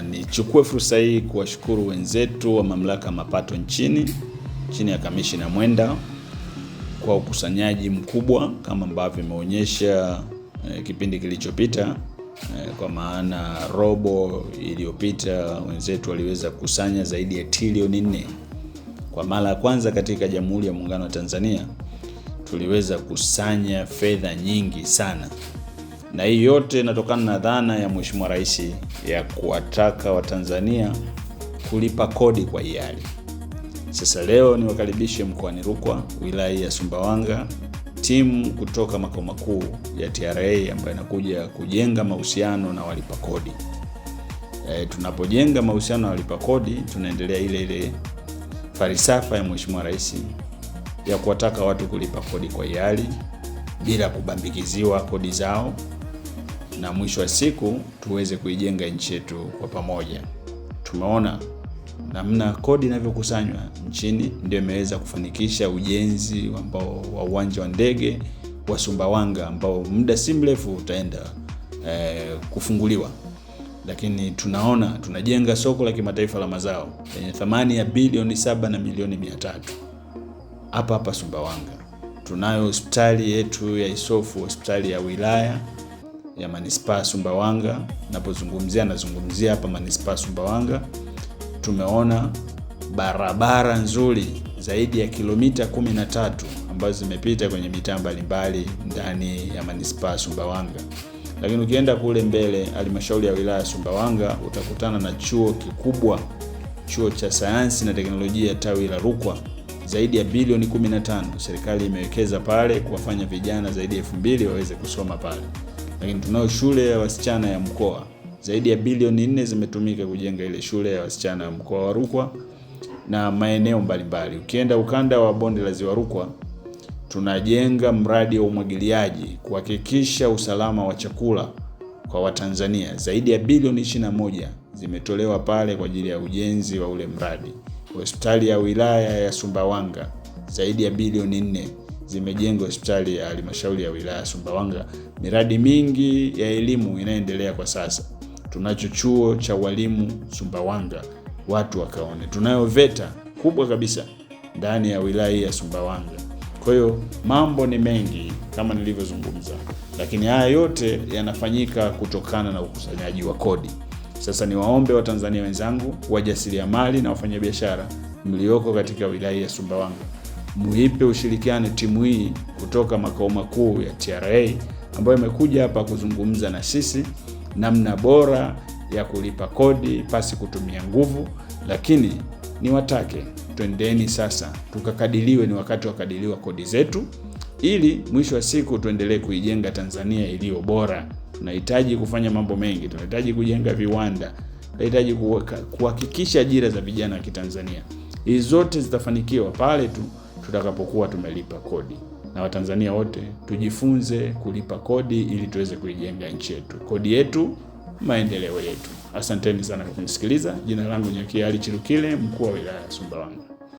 Nichukue fursa hii kuwashukuru wenzetu wa Mamlaka ya Mapato nchini chini ya Kamishna Mwenda kwa ukusanyaji mkubwa kama ambavyo imeonyesha kipindi kilichopita, kwa maana robo iliyopita wenzetu waliweza kukusanya zaidi ya trilioni 4. Kwa mara ya kwanza katika Jamhuri ya Muungano wa Tanzania tuliweza kusanya fedha nyingi sana, na hii yote inatokana na dhana ya Mheshimiwa Rais ya kuwataka Watanzania kulipa kodi kwa hiari. Sasa leo niwakaribishe mkoani Rukwa, wilaya ya Sumbawanga, timu kutoka makao makuu ya TRA ambayo inakuja kujenga mahusiano na walipa kodi. Tunapojenga mahusiano na walipa kodi tunaendelea ile ile falsafa ya Mheshimiwa Rais ya kuwataka watu kulipa kodi kwa hiari bila kubambikiziwa kodi zao, na mwisho wa siku tuweze kuijenga nchi yetu kwa pamoja. Tumeona namna kodi inavyokusanywa nchini ndio imeweza kufanikisha ujenzi ambao wa uwanja wa ndege wa Sumbawanga ambao muda si mrefu utaenda kufunguliwa. Lakini tunaona tunajenga soko la kimataifa la mazao lenye thamani ya bilioni 7 na milioni 300 hapa hapa Sumbawanga. Tunayo hospitali yetu ya Isofu, hospitali ya wilaya ya manispaa Sumbawanga. Napozungumzia nazungumzia hapa manispaa Sumbawanga. Tumeona barabara nzuri zaidi ya kilomita 13 ambazo zimepita kwenye mitaa mbalimbali ndani ya manispaa Sumbawanga. Lakini ukienda kule mbele halmashauri ya wilaya Sumbawanga utakutana na chuo kikubwa, chuo cha sayansi na teknolojia tawi la Rukwa, zaidi ya bilioni 15 serikali imewekeza pale kuwafanya vijana zaidi ya 2000 waweze kusoma pale. Lakini tunayo shule ya wasichana ya mkoa, zaidi ya bilioni 4 zimetumika kujenga ile shule ya wasichana ya mkoa wa Rukwa na maeneo mbalimbali. Ukienda ukanda wa bonde la Ziwa Rukwa, tunajenga mradi wa umwagiliaji kuhakikisha usalama wa chakula kwa Watanzania. Zaidi ya bilioni 21 zimetolewa pale kwa ajili ya ujenzi wa ule mradi. Hospitali ya wilaya ya Sumbawanga zaidi ya bilioni 4 zimejengwa hospitali ya halmashauri ya wilaya ya Sumbawanga. Miradi mingi ya elimu inaendelea kwa sasa. Tunacho chuo cha walimu Sumbawanga, watu wakaone. Tunayo VETA kubwa kabisa ndani ya wilaya ya Sumbawanga. Kwa hiyo mambo ni mengi kama nilivyozungumza, lakini haya yote yanafanyika kutokana na ukusanyaji wa kodi. Sasa niwaombe Watanzania wenzangu, wajasiriamali na wafanyabiashara mlioko katika wilaya ya Sumbawanga, muipe ushirikiano timu hii kutoka makao makuu ya TRA ambayo imekuja hapa kuzungumza na sisi namna bora ya kulipa kodi pasi kutumia nguvu. Lakini niwatake, twendeni sasa tukakadiliwe, ni wakati wa kadiliwa kodi zetu, ili mwisho wa siku tuendelee kuijenga Tanzania iliyo bora. Tunahitaji kufanya mambo mengi, tunahitaji kujenga viwanda, tunahitaji kuhakikisha ajira za vijana wa Kitanzania. Hizi zote zitafanikiwa pale tu tutakapokuwa tumelipa kodi, na Watanzania wote tujifunze kulipa kodi ili tuweze kuijenga nchi yetu. Kodi yetu, maendeleo yetu. Asanteni sana kwa kunisikiliza. Jina langu Nyakiali Chilukile, mkuu wa wilaya ya Sumbawanga.